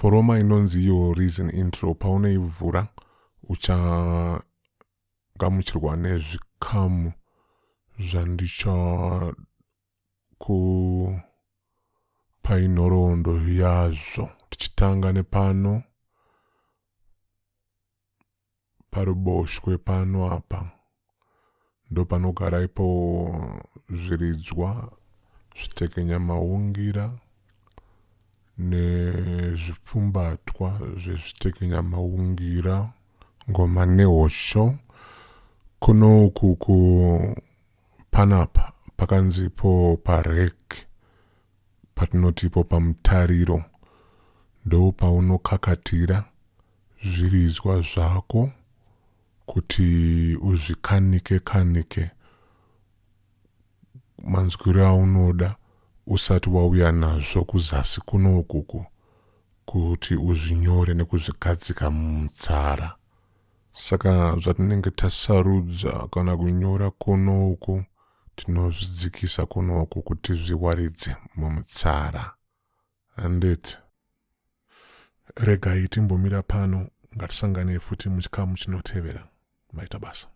Foroma inonzi iyo Reason Intro paunoivhura uchagamuchirwa nezvikamu zvandichakupai nhoroondo yazvo tichitanga nepano paruboshwe pano apa ndopanogara ipo zviridzwa zvitekenya maungira nezvipfumbatwa zvezvitekenya maungira ngoma nehosho kuno uku ku panapa pakanzi ipo parek patinoti ipo pamutariro ndopaunokakatira zviridzwa zvako kuti uzvikanike kanike manzwiro aunoda usati wauya nazvo kuzasi kuno ukuku kuti uzvinyore nekuzvigadzika mumutsara. Saka zvatinenge tasarudza kana kunyora kuno uku tinozvidzikisa kuno uku kuti zviwaridze mumutsara. Handiti? Regai timbomira pano, ngatisanganei futi muchikamu chinotevera. Maita basa.